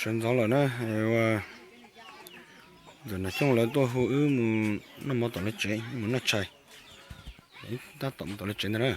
Sawv ntxov lawm na, ntxawm Nom Xyooj lawv tuaj hu wb mus noj mov tom lawv tsev, mus noj tshais. Tab tom mus tom lawv tsev ntag na.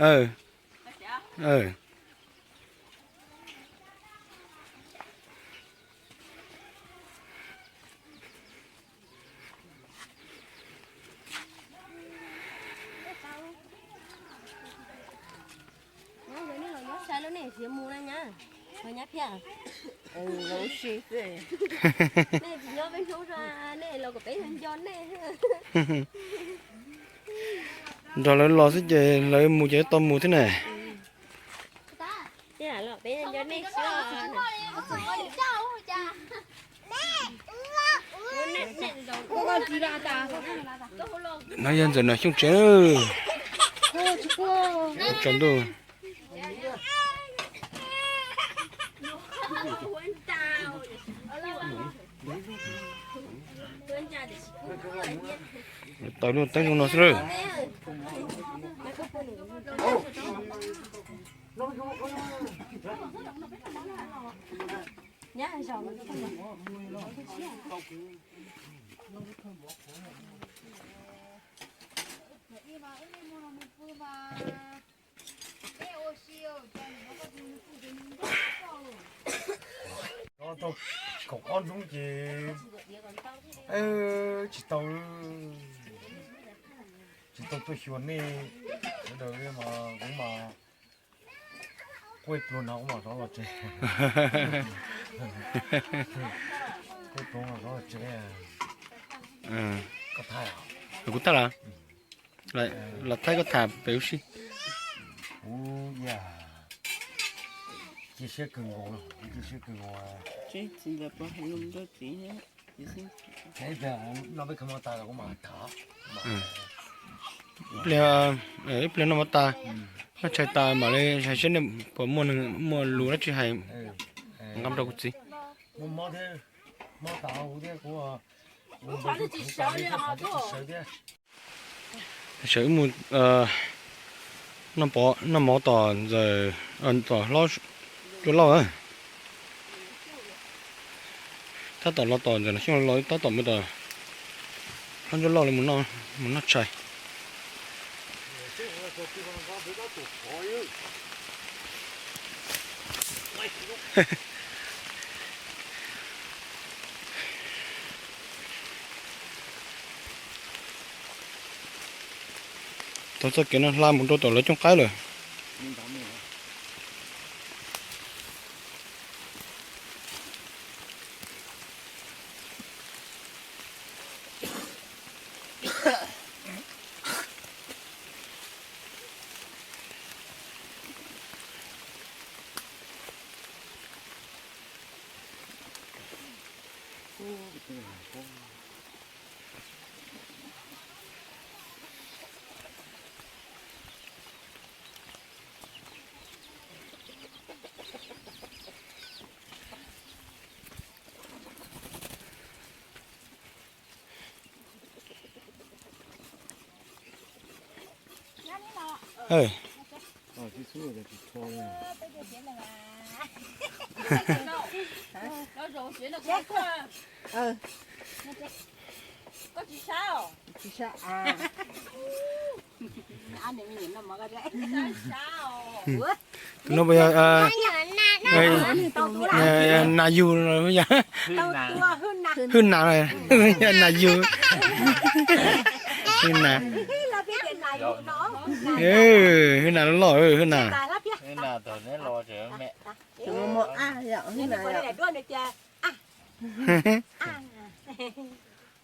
Nyob zoo nej los nyob sai lub nej tsis mus na nyab, nyab Phiaj. Nej tsis nyob peb hnub zoo, nej los kom peb nco nej. Nrog lawv los xwb ces lawv mus ces tau mus thiab na. No yog ntxawm Nom Xyooj tsev. Tsaus ntuj. Taws lub teeb zoo no xwb lawm. Tau kaum ob ntxoov ces tsis tau, tsis tau tuaj xyuas nej sawv daws mas kuv mas quaj pluag no kuv mam rov los tsev. Quaj pluag mam rov los tsev. Kuv tag lawm. Los thaij koj tham pem ub si. Kuv cia siab kawg nkaus, kuv cia siab kawg nkaus. Ib pliag, ib pliag noj mov tas, noj tshais tas mam li hais seb nej puas muaj, muaj lus dab tsi hais nqa rau kuv txiv. Sawv wb mus noj mov tom ntxawm, tom hlob Ntsuab Lauj. Tab tom los tom ntxawm Nom Xyooj los tab tom mus tom hlob Ntsuab Lauj li mus noj tshais. Tau txoj kev no hla mus rau tom lawv cooj qaib lawm. Tus no puas yog nas yug, yog hwj nas, yog nas yug, hwj nas, hwj nas loj loj, hwj nas.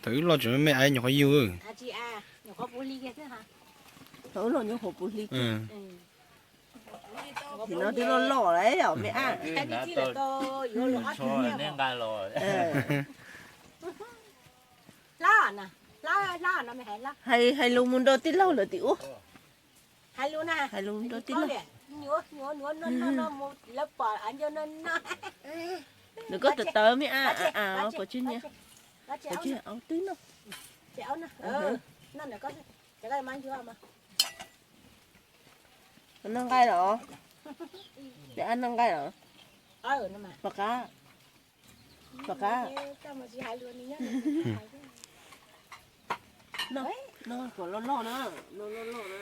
Thaum wb loj tseem me me es nyuam qhuav yug. Thaum wb loj nyuam qhuav puv hli. Tim no twb loj loj lawm yom me ab. Neb nqa los. Hais, hais lus mus nrog tij laug lawm tim ub. Hais lus nrog tij laug. Nws koj tawv tawv me a a, pom tsis nyiam. Pom tsis au twb no. Noj nqaij los? Noj nqaij los? Pom qab. Pom qab. Noj, noj kom loj loj na, noj loj loj na.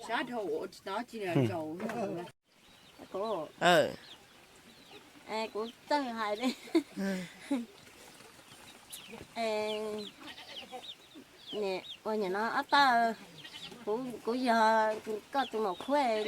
Sab dhau ua tsis tau tsis zaus. Kuv, kuv txawj hais li. Ua niam no ob tawj, kuv, kuv yog koj tus maum khub,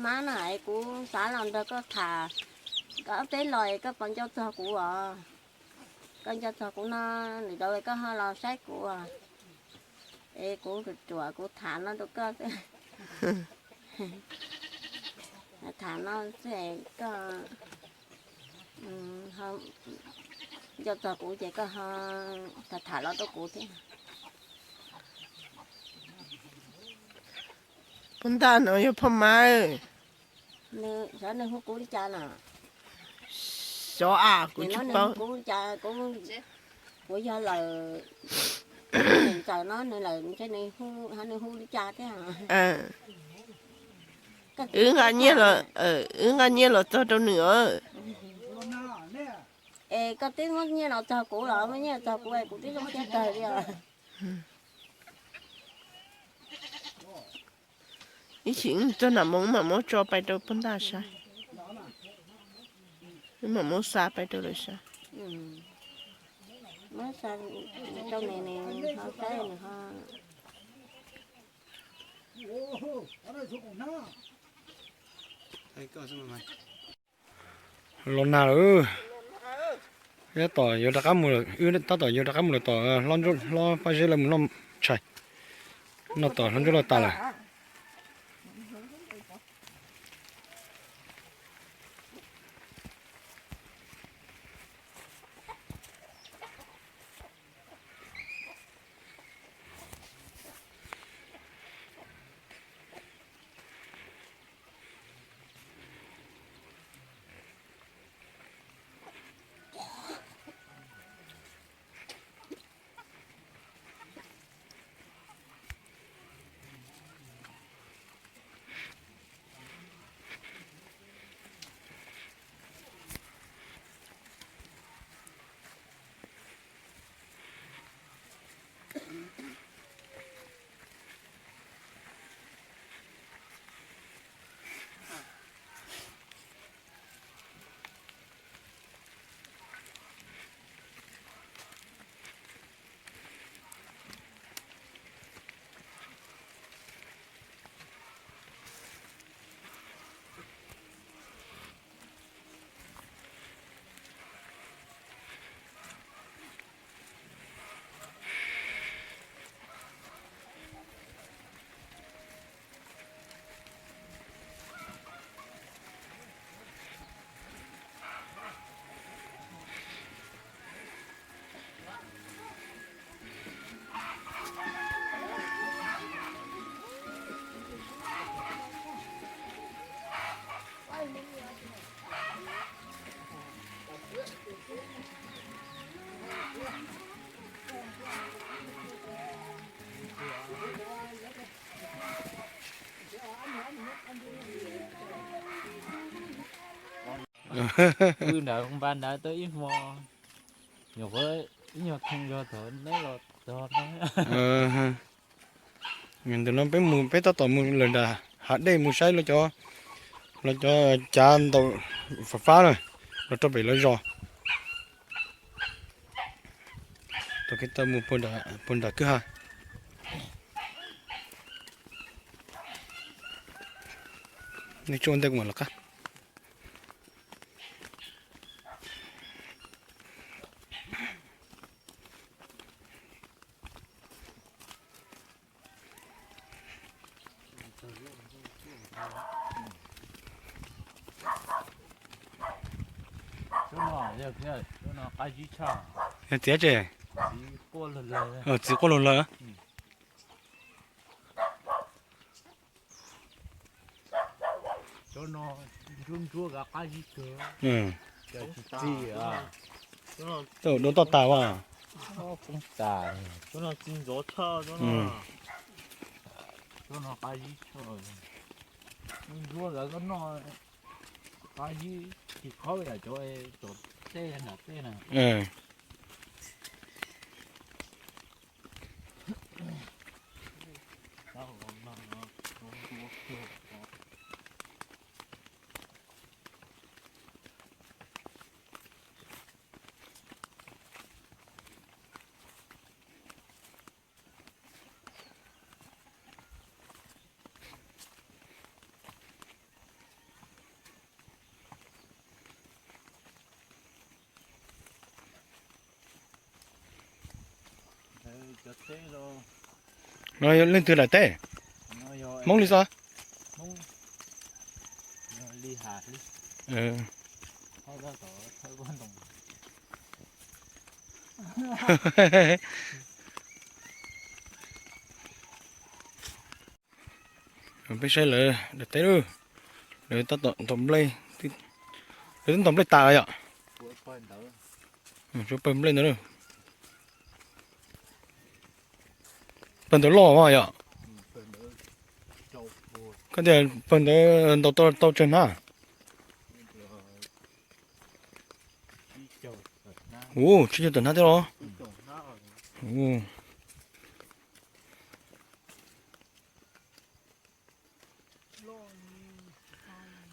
mab no es kuv xav los nrog koj tham, koj ob peb los es koj puas nco txog kuv os? Koj nco txog kuv no, lwm zaus koj ho los saib kuv. Es kuv ruam ruam kuv tham no rau koj xwb. Tham no xwb es koj nco txog kuv ces koj ho tham tham los rau kuv thiab. Poj ntaj no yog phoj mab. Xyov nws hu kuv li cas no. Xyov a, kuv tsis paub. Kuv yog lawm, nws ntxawm no nws lawm ntshe nws hu, nws hu li cas thiab. Wb nqa nyiaj los, wb nqa nyiaj los txog rau nws os. Es koj twb muab nyiaj los txog kuv los, muab nyiaj los txog kuv es kuv twb zoo siab kawg li os. Ib chim txog nram moos mam muab tso pais rau poj ntaj saib. Mam muab xa pais rau lawv saib. Muab xa rau nws, nws ho saib nws ho. Los nag lawm. Tab tom yuav rov qab mus lawm, wb tab tom yuav rov qab mus lawm tom hlob Paj Zeb lawv mus noj tshais, noj tom hlob Ntsuab Lauj tas lawm. Wb nrad npa nrad tau ib hmo, nyuam qhuav ib nyuag thoo yog thaum neb los txog no. Ntawm no peb mus, peb tab tom mus lawm nram hav dej mus saib los cov cav ntaus fab fab na, los rau pem lawv zos. Tau kev tau mus puag nram kwj ha. Nej tsuj ua ntej kuv mam los qab. Yog txiv tsi? Txiv quaj lug lawg. Tau dua toj tas as. Ntsuab lawv koj noj, qab zib tsis khob yam cov cov tej nram tej na. No yog leej twg daim teb? Hmoob li xwb. Peb saib lawv daim teb lawm. Lawv tab tom ntaus nplej, lawv twb ntaus nplej tas lawm yom. Tsuas pawg nplej ntawd, pawg ntawd loj mas yom. Koj tias pawg ntawd ntaus tau tsawg hnab? Ua, tsib caug tawm hnab thiab los?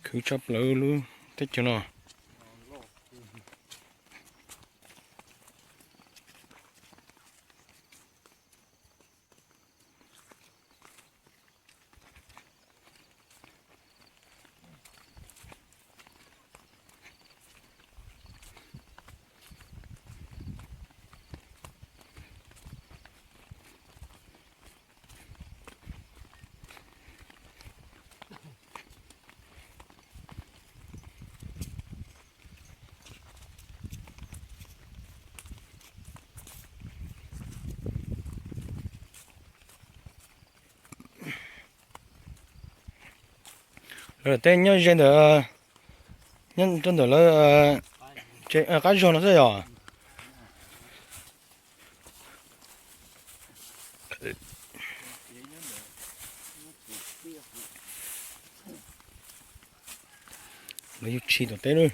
Khwv tshaj plaws lub teb chaws no. Lawv tej nyob ze ntawm, nyob rau ntawm lawv qab zog no xwb yom. Lawv yug tshis tom teb lawm.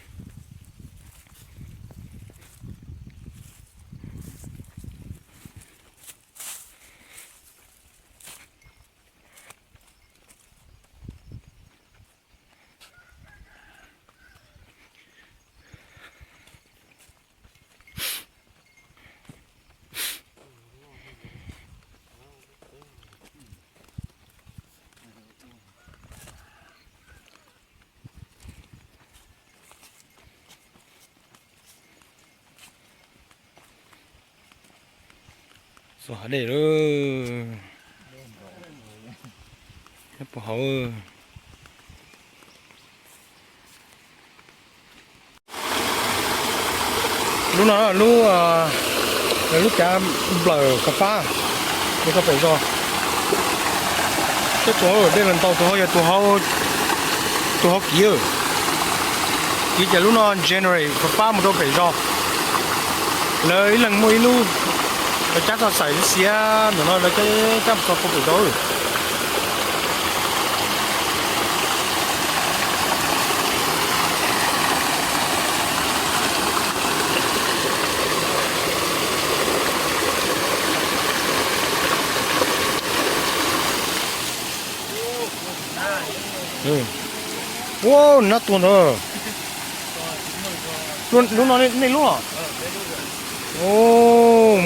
Txog hav dej lawm. Nyob puag hauv. Lub no lub, lub cav nplawm Kab Fab mus rau pem zos. Tej tus hauv dej los ntau, tus hauv yog tus hauv kiv, kiv ces lub no generate Kab Fab mus rau pem zos. Lawv ib leeg muaj ib lub, lawv cab txog xais xiav ntawm no lawv cab mus txog puag pem zos. Ua, nab tuag ntawd. Lub no nej lub los?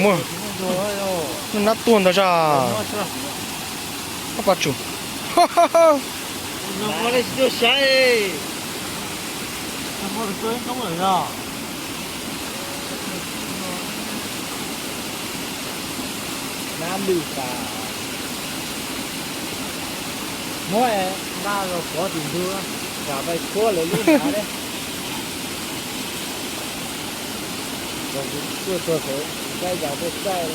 Muaj, nab tuag ntawd sas. Ab, pab tsum. Nab lwj tas. Muab nqa los pov tim ntug, kam pais tshuab lawv lub hnav thiab. Tuaj txog saum txaij cas tuaj txaij.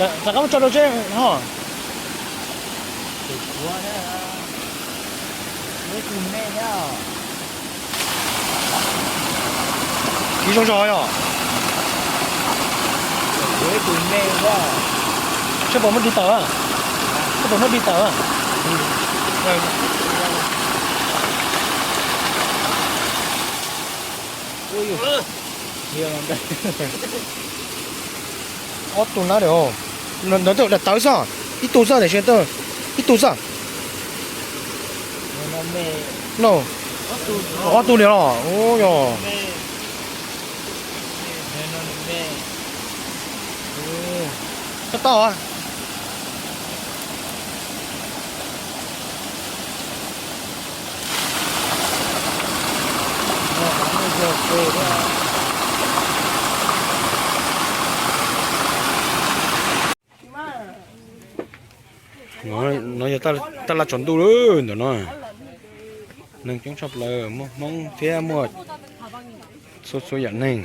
Rov qab mus tso rau seb ho. Tsis zoo zog yog. Seb puas muab di tawm, seb puas muab di tawm. Ob tug na, ntawd twb daim tawv xwb, ib tug xwb, ib tug xwb. No, ob tug li los yog. Tau tau. No yog taj laj tsaus ntuj lawm ntawm no. Neeg coob tshaj plaws, muaj Hmoob thiab muaj txhua txhua yam neeg.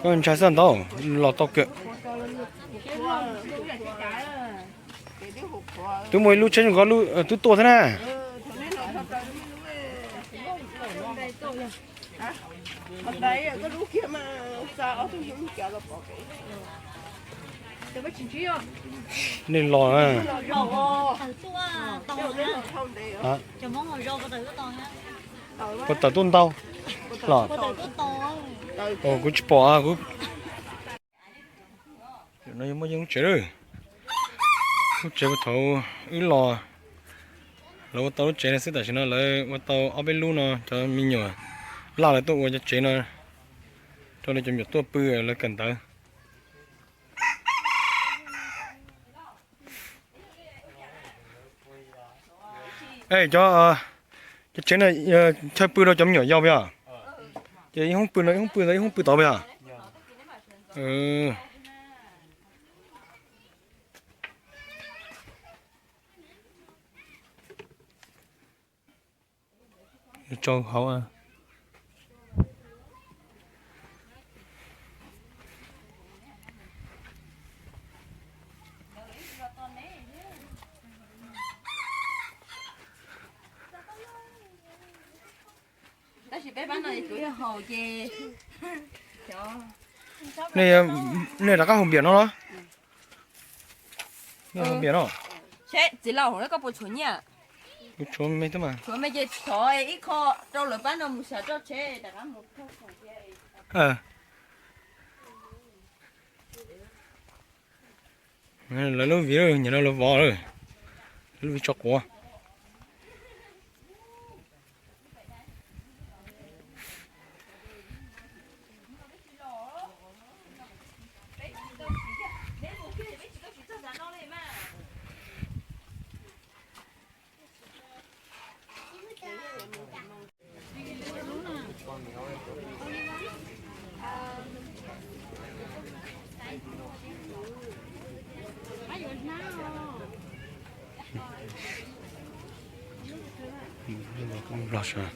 Koj ntshai xwb ntau, los tau kawg. Twb muaj ib lub tsheb zoo nkauj twb tuaj thiab na. Nej los na. Puas tawm tuaj ntau los? Kuv tsis pom. No yog muaj yeej lub tsev lawm. Lub tsev puag thaum wb los, lawv ua tau lub tsev no xwb, tam sim no lawv ua tau ob peb lub no, cov me nyuam laj lawv tuaj ua cov tsev no rau lawv cov me nyuam tuaj pw lawv kawm ntawv. Es cov, cov tsev no chaw pw rau cov me nyuam yau puas yog? Ces ib hoob pw no, ib hoob pw ntawd, ib hoob pw tod puas yog? Tsau hauv. Tab sis peb pab no ces tsuav yog haus ces nej, nej rov qab haus npias no los? Nej haus npias no. Seb txiv laus, koj puas tshuav nyiaj? Kuv tshuav me xwb mas. Tshuav me ces thov ib qho rau lawv pab no mus xyaw roj tsheb rov qab mus. Lawv lub viv nyiam no lawv vov lawm, lub viv tso quav. Los sav.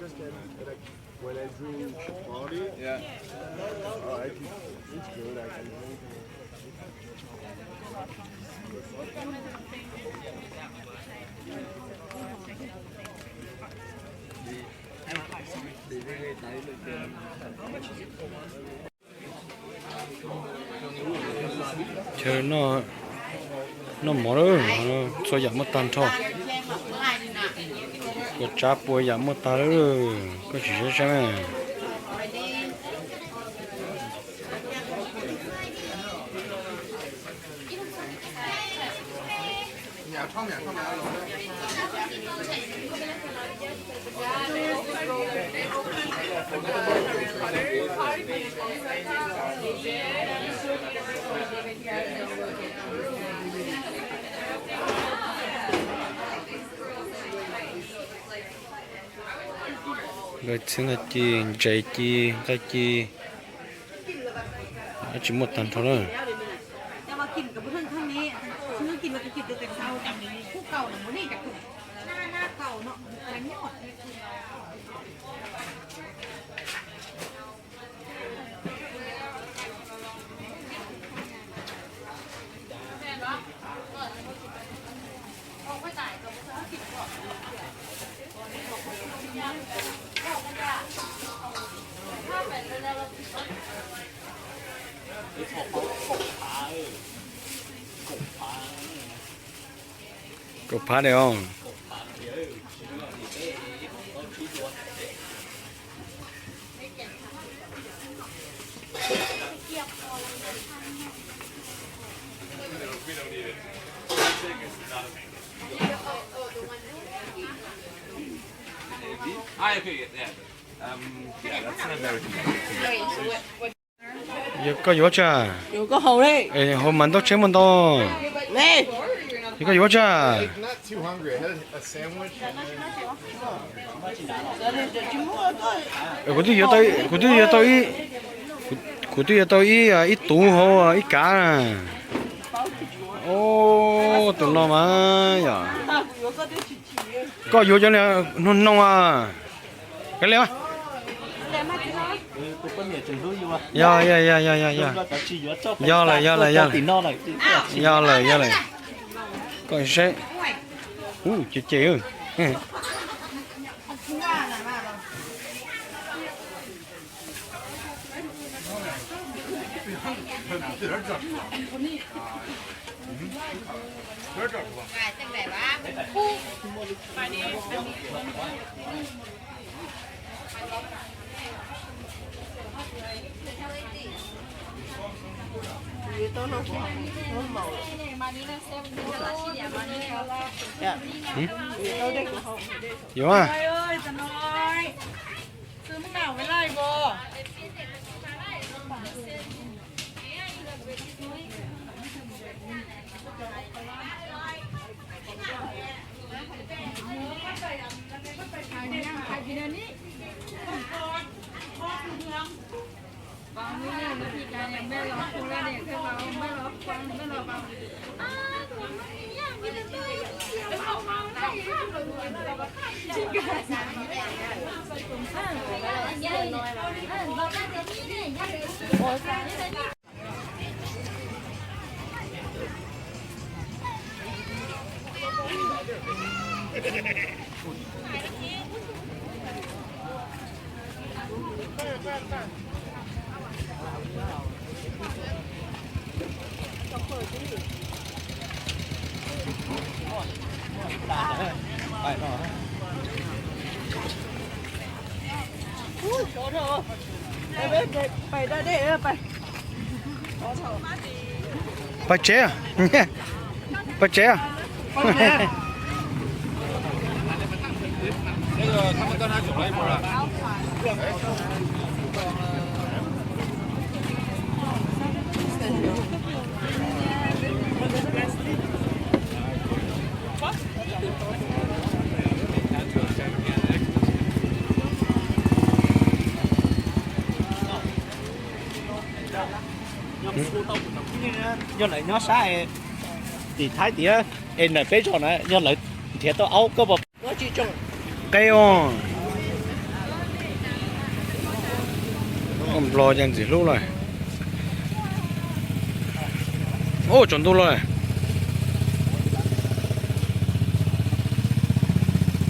Just that, like, when I drink water, yeah. Oh, I can, it's good. I can drink it. Chaw noj mov lawm, txhua yam muaj tag nrho. Kua tsav puas yam muaj tag lawm, koj sim saib saib na. Nkawd txhiab ntawv ci, ntses ci, nqaij ci, tsis muaj tag nrho na. Kaum phav li os. Yog koj yuav tsa? Hauv mas ntau tsheb muaj ntau. Yog koj yuav tsa? Kuv twb yuav tau, kuv twb yuav tau ib, kuv twb yuav tau ib, ib tub hauv ib kav na. Tus no mas yog koj yuav cov niag noog noog a. Kav liam. Yog, yog, yog, yog, yog, yog. Yog lawm, yog lawm, yog lawm. Yog lawm, yog lawm. Koj saib. Ub, ces ces. Yuav. Pais tsev, pais tsev. Yog lawv nyob sab tim Thaib tias es ntawm peb zos na yog lawv nrhiav tau aub koj puas qe os. Nplog ces ntxim hlub lawm. Ub, tsaus ntuj lawm.